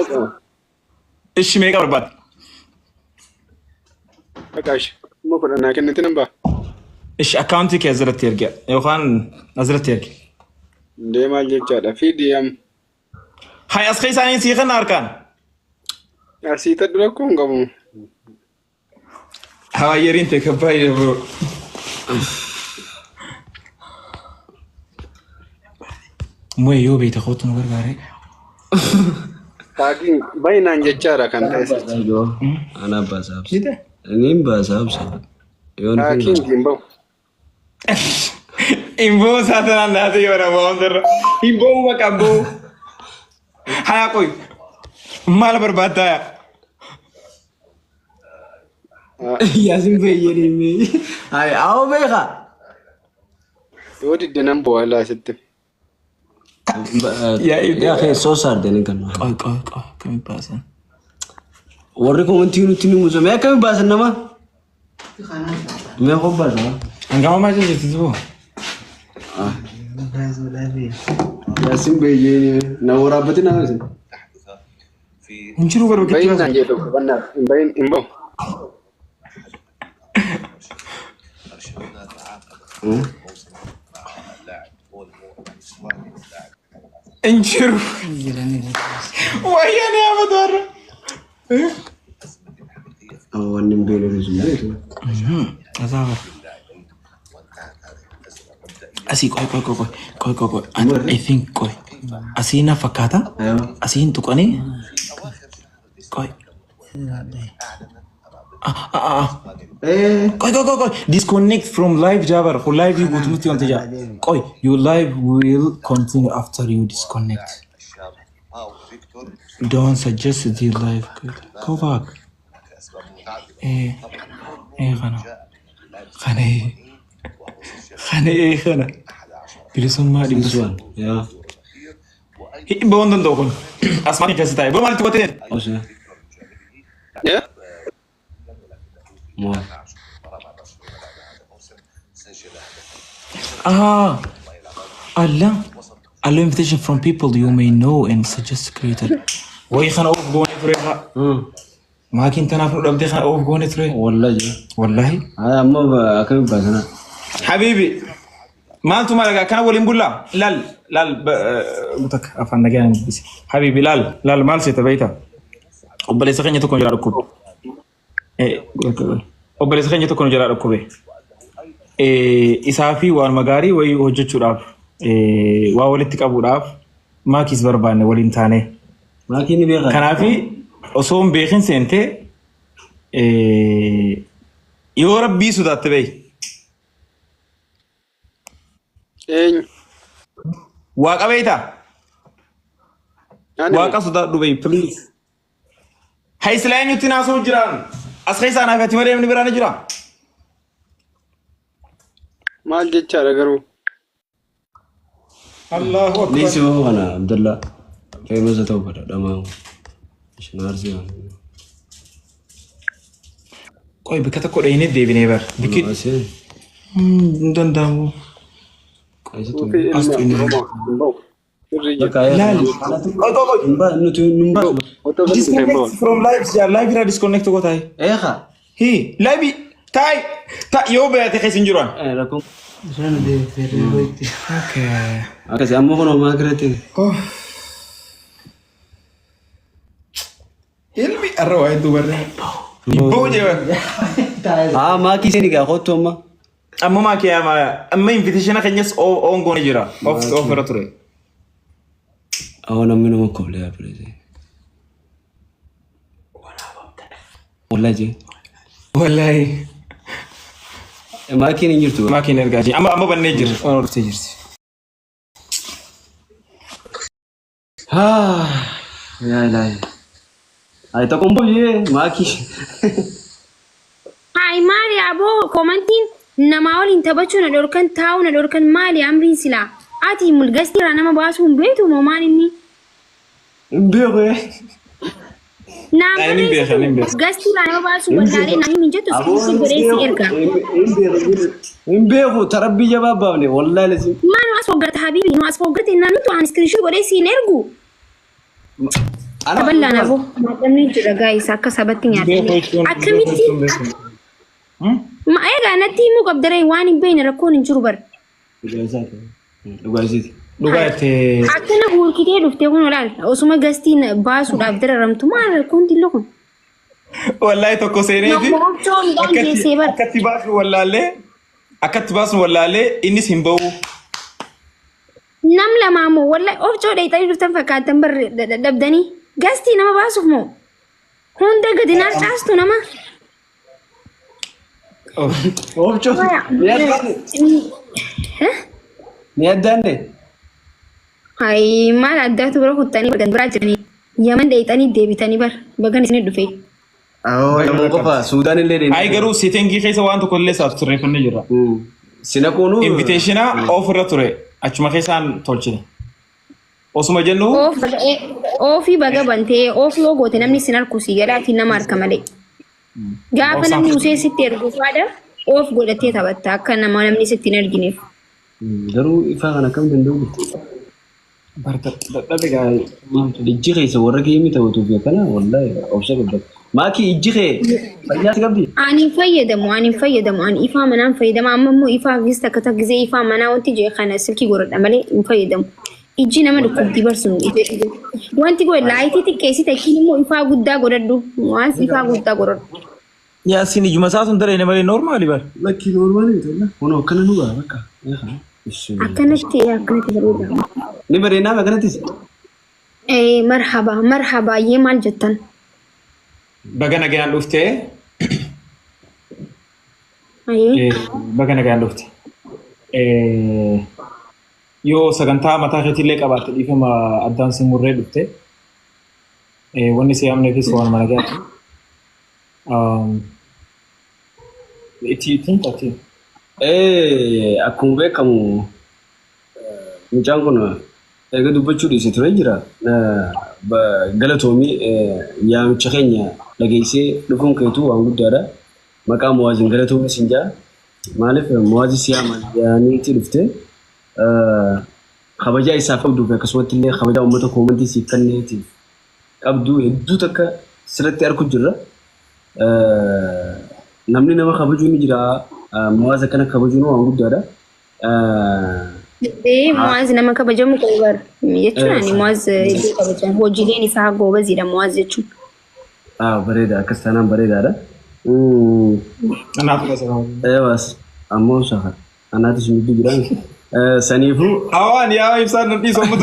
Maallaqa. Ishi meeqa barbaadda? Baqaash. 10,000 naa kennite nan ba'a. Ishi akkaawuntii kee asirratti ergi yookaan asirratti ergi. Indee maal jechaadha? Fidi am. Hay as keessaanii sii kenna harkaan. Asii tadhu rakkoo hin qabu. Hawaayeriin ta'e kan baay'ee bro. Mu'ee yoo beekte kootu nu gargaaree. Taagiin baay'inaan jechaadha kan ta'e sichi. Ana baasa absa. Jite? Niin baasa absa. Yoon Taagiin hin bahu. Imboo saatanaan naatee yoo nama hundarra. Imboo baqa imboo. Hayaa qoy. Maal barbaaddaa yaa? Yaasin fayyadamee. Ay, awoo beekaa. Yoo didde nan bu'a laa sitti. Yaa keessoo saardeen kan. Qoy qoy qoy akkamiin baasan? Warri komantii nutti ni muusame akkamiin baasan nama? Mee kobbaasa? Hangama maal jechuuti boo? Yaasin bayyee na waraabbatin haa isin. Hin jiru garuu Bahin kitti naan jedhu bannaaf hin bahin hin bahu. Hin jiru. Wayyaan yaafatu har'a. Wanni hin beekne sun beektu. Asaafar. Asii qoy qoy qoy qoy qoy qoy qoy. I think qoy. Asii na fakkaata. Asii hin tuqanii. Qoy. Ah ah ah. Qoy qoy qoy qoy. Disconnect from live Jabar. Kun live guutumatti wanti jaa. Qoy. Your live will continue after you disconnect. Don't suggest the live. Go back. Eh eh kana. Kana eh. Kana eh kana. Bilisummaa dhibba. This one. Yaa. Hin ba'uu hin danda'u kun. Asmaan keessa taa'e. Boo maalitti gootee? Osoo. Yeah? Maal? Ah, Allah. Allow invitation from people you may know and suggest creator. Wayi kana of goone ture. Maakiin tanaaf nu dhabdee kana of goone ture. Wallahi jira. Wallahi. Ay amma akkamiin baasana? Habibi. Maaltu maal akkana waliin bullaa? Laal laal takka afaan nagaa hin dubbise. Habibi laal laal maal seeta beektaa? Obboleessa keenya tokko nu jalaa dhukkube. Obboleessa keenya tokko nu jalaa dhukkube. Isaa fi waanuma gaarii wayii hojjechuudhaaf waa walitti qabuudhaaf maakiis barbaanne waliin taane. Maakiin ni beekaa? Kanaaf osoo hin beekin seentee yoo rabbii sodaatte beeyi. Eenyu? Waaqa beektaa? Ani Waaqa sodaadhu beeyi please. Hay silaa eenyutti naasuu jiraan? As keessaa naaf ati malee namni biraa ni jira. Maal jechaadha garuu? Allahu akbar. Ni si bahu kana Abdullah. Famous ta'uu fedha dhamaa. Shinaarsii waan. Qoy bakka tokko dhayinee deebinee bar. Bikki Asii. hin danda'amu. Suufii ilma Astu inni. Oromoo hin bahu. Sirrii Bakka jedhu. Laal. Qoy qoy qoy. Hin baa nuti hin baasu. Otoo gadi hin bahu. Disconnect from live jaa live irraa disconnect go taa'e. Eeqa. Hi live taa'e ta yoo beeyate keessa hin jiru. Rakkoon. Okay. Akkasii amma kun homaa kiratti. Ilmi arra waa hedduu barree. Hibboo jee. Haa maakii seeni gaa kottu amma. Amma maakii amma amma invitation keenyas on goone jira. Off off irra ture. Awwa namni nama koblee yaa pireese. Wallahi jee. Wallahi. Maakiin hin jirtu. Maakiin ergaa jee. Amma amma bannee jira. Waan hortee jirti. Haa yaa ilaahi. Ay tokkoon booyyee maakii. Haay maali aboo komantiin namaa waliin taphachuu na dhorkan taa'uu na dhorkan maali amriin silaa ati mulgastii irraa nama baasuu hin beektu moo maal inni Hin beeku ee. Naan Ani hin beeka, ani hin beeka. gastii irraa nama baasuu wallaalee naa himin jettu iskiriiptii godhee si erga. Hin beeku tarabbii jabaa baafne wallahi lazi. Maa nu as foggarta habiibi nu as foggarta innaan nutu aan iskiriiptii godhee siin ergu. Bal'aan aboo nyaadhamni jira gaayis akka sabatti nyaadhamne. Akkamitti ma egaa natti himuu qabdaree waan hin beekne rakkoon hin jiru bara. Dhugaa isaati. Dhugaa isiiti. Dhugaa itti Akkana guurkitee dhuftee kun olaal osuma gastiin baasuudhaaf dararamtu maal rakkoon dillo kun. Wallaahi tokko seeneeti. Nama obsoo midhaan geessee bara. Akkatti baasnu wallaallee akkatti baasnu wallaallee innis hin ba'u. Nam lamaa moo wallahi obcoo dheeyxanii dhuftan fakkaattan bar dadhabdanii gastii nama baasuuf moo hunda gadi naar caastu nama. Oobcoo. Ni addaanne. Ni addaanne. Hayi maal addaatu bira kuttanii bagan biraa jiranii yaman dheeyxanii deebitanii bar bagan isin dhufe. Awoo yaman qofa Suudaan illee deemte. Ayi garuu seetingii keessa waan tokko illee saaf sirreeffannee jirra. Sinaquunu. Inviteeshina of irra ture achuma keessaan tolchine. Osuma jennu Oofii baga bantee oofii yoo goote namni sin harku si galaatiin nama harka malee. Gaafa namni usee sitti ergu faadha oof godhatee taphatta akka nama namni sitti hin ergineef. Garuu ifaa kana akkam danda'u jirti? Dadhabe gaa. Ijji keessa warra geemii taphatuuf akkana wallaahi obsa qabda. Maakii ijji kee fayyaa si qabdi? Ani hin fayyadamu, ani hin fayyadamu, ani ifaa manaan fayyadama. Amma immoo ifaa gis takka takka gisee ifaa manaa wanti jee kana silkii godhadha malee hin fayyadamu. Ijji nama dhukkubdi barsuun ija. Wanti godhe laayitii xiqqeessi takkiin immoo ifaa guddaa godhadhu. Waan ifaa guddaa godhadhu. Yaasiin ijuma isaa sun daree malee noormaali bar. Lakkii noormaali miti wallah. Kunoo akkana nu ga'a bakka. Akkanatti akkanatti bareeda. Ni bareednaaf akkanattis. Eh, marhaba, marhaba, yee maal jettan? Baga nagaan dhuftee. Ayee. Baga nagaan dhufte. Yoo sagantaa mataa keetiillee qabaatte dhiifama addaan si murree dhufte. Wanni si yaamneefis waan mana gaati. Itti ittiin taate. Akkuma beekamu mucaan kun eega dubbachuu dhiise ture jira. Galatoomii yaamicha keenya dhageessee dhufuun keetuu waan guddaadha. Maqaa Muwaaziin galatoomii siin jaa. Maaliif Muwaazii si yaama yaaniitti dhufte kabajaa isaaf qabduu fi akkasumatti illee kabajaa uummata koomantii siif kenneetiif qabdu hedduu takka sirratti arku jirra. Namni nama kabajuu ni jira. Muwaaz akkana kabajuun waan guddaadha. Ee, Muwaaz nama kabajamu qabu bar. Jechuun ani Muwaaz hedduu kabajamu. Hojiileen isaa goobaziidha Muwaaz jechuun. Bareeda akkas taanaan bareedaadha. Kanaaf gosa kabajaa. Eewaas ammoo safa anaatis gidduu jira. Saniifuu Hawaan yaa ibsaan nan dhiisu amma.